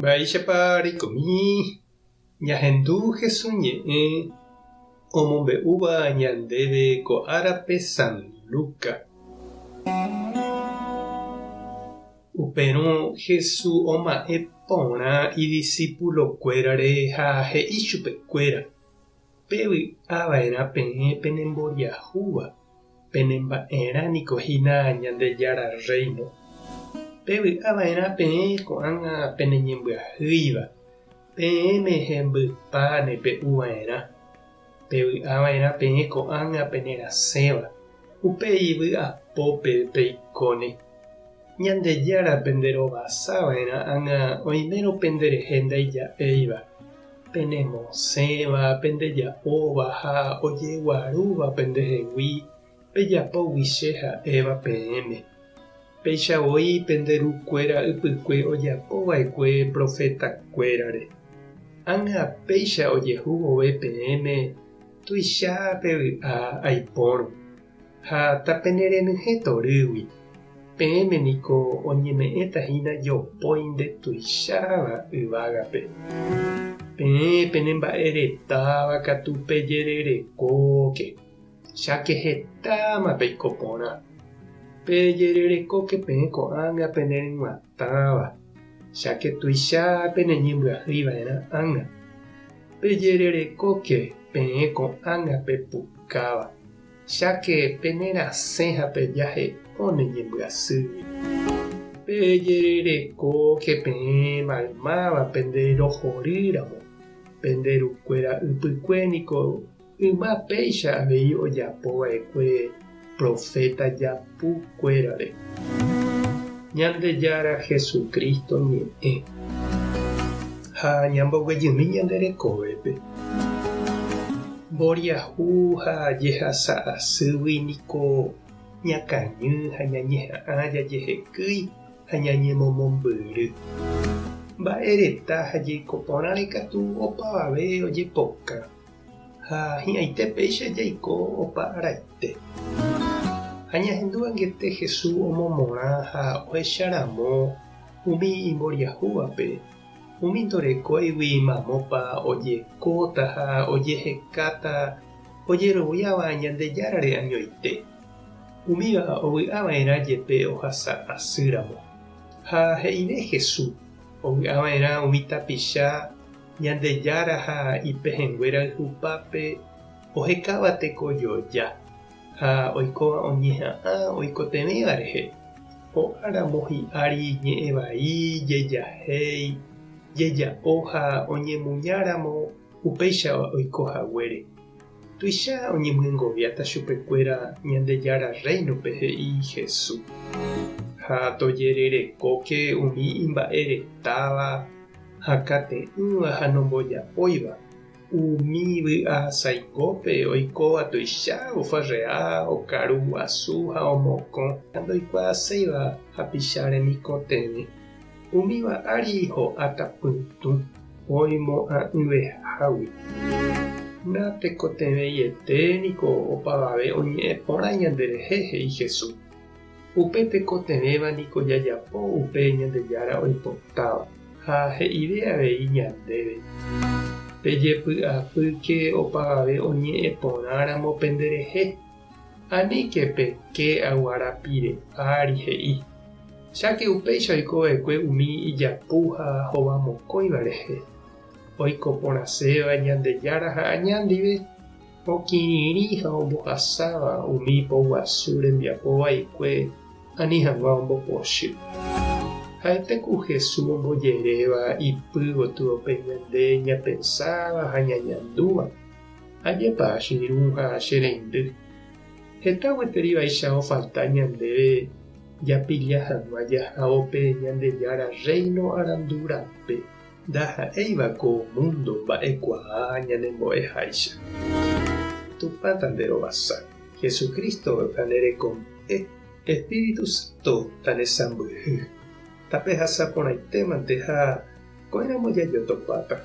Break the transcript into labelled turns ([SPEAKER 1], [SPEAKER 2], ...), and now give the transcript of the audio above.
[SPEAKER 1] Mba'éichapa reikomi ñahendu Hesu ñe'ẽ omombe'úva ñandéve ko árape San Luca. Upérõ Hesu oma'ẽ porã idisipulokuérare ha he'i chupekuéra, Pevy'a va'erã peẽ penemboriahúva, Penemba'erã niko hína Ñandejára Rréino. Pevy'a va'erã peẽ ko'ág̃a peneñembyahýiva, peẽme hembypáne pe'u va'erã. Pevy'a va'erã peẽ ko'ág̃a penerasẽva, upéi vy'apópe peikóne. Ñandejára penderovasa va'erã ág̃a oimérõ penderehe ndaija'éiva, penemosẽva, pendeja'óva ha ojeguarúva pendehegui pejapógui che ha'éva peẽme. Péicha voi pende rukuéra ypykue ojapo va'ekue profetakuérare. Ág̃a péicha ojehu vove peẽme tuicha pevy'a aipórõ. Ha tapenerenyhẽ torýgui, peẽme niko oñeme'ẽta hína jopói ndetuicháva yvágape. Peẽ penemba'e retáva katu pejererekóke, cháke hetáma peiko porã. Pejererekóke peẽ ko'ág̃a peneryg̃uatãva, cháke tuicha peneñembyahýi va'erã ág̃a. Pejererekóke peẽ ko'ág̃a pepukáva. Cháke penerasẽ ha pejahe'óne ñembyasýgui. Pejererekóke peẽ maymáva pende rohorýramo, pende rukuéra ypykue niko yma péicha avei ojapo va'ekue proféta japu kuérare. Ñandejára Jesucristo ñe'ẽ. Ha ñamboguejymi ñande rekovépe. Mboriahu ha jehasa asýgui niko ñakañy ha ñañeha'ã jajehekýi ha ñañemomombyry. Mba'e reta ha jeiko porãre katu opavave ojepokã, ha hi'ãite péicha jaiko opa araite. Ha ñahendu angete Jesús omomorã ha ohecharamo umi imboriahúvape Umi ndorekóigui mamópa ojekóta ha ojehekáta ojeroviáva Ñandejárare añoite, umíva ovy'a va'erã jepe ohasa asýramo. Ha he'ive Jesús, ovy'a va'erã umi tapicha Ñandejára ha ipehẽnguéra yhupápe ohekáva tekojoja ha oikóva oñeha'ã oikotevẽva rehe. Ho'áramo hi'ári ñe'ẽ vai, jejahéi, jeja'o ha oñemuñáramo upéicha oiko haguére. Tuicha oñemyengoviáta chupekuéra Ñandejára Rréinope he'i Jesús. Ha tojererekóke umi imba'e retáva, hakate'ỹva ha nomboja'óiva. Umi vy'a saingópe oikóva tuicha ofarrea, okaru guasu ha omokõ ha ndoikuaaséiva hapicha remikotevẽ. Umíva ári ho'áta pytũ oimo'ã'ỹvehágui. Natekotevẽiete niko opavave oñe'ẽ porã ñanderehe, he'i Jesús. Upe tekotevẽva niko jajapo upe Ñandejára oipotáva, ha he'ive avei ñandéve, Pejepy'apýke opavave oñe'ẽ porãramo penderehe, aníke peke aguara pire ári he'i. Cháke upéicha oiko va'ekue umi ijapu ha hovamokõiva rehe, oiko porãséva Ñandejára ha aña ndive. Okirirĩ ha ombohasáva umi poguasu rembiapo vaikue ani hag̃ua ombopochy. Ha'ete ku Jesús ombojeréva ipy gotyo pe ñande ñapensáva ha ñañandúva. Ajépa che irũ ha che reindy. Heta gueteri vaicha ofalta ñandéve japilla hag̃ua jahávo pe Ñandejára Rréino arandu rape. Ndaha'éiva ko múndo mba'ekuaa ñanembo'eháicha. Tupã tanderovasa, Jesucristo tanerekombo'e, Espíritu Santo tanesãmbyhy. Tapehasa porãitémante ha ko'ẽramo jajotopáta.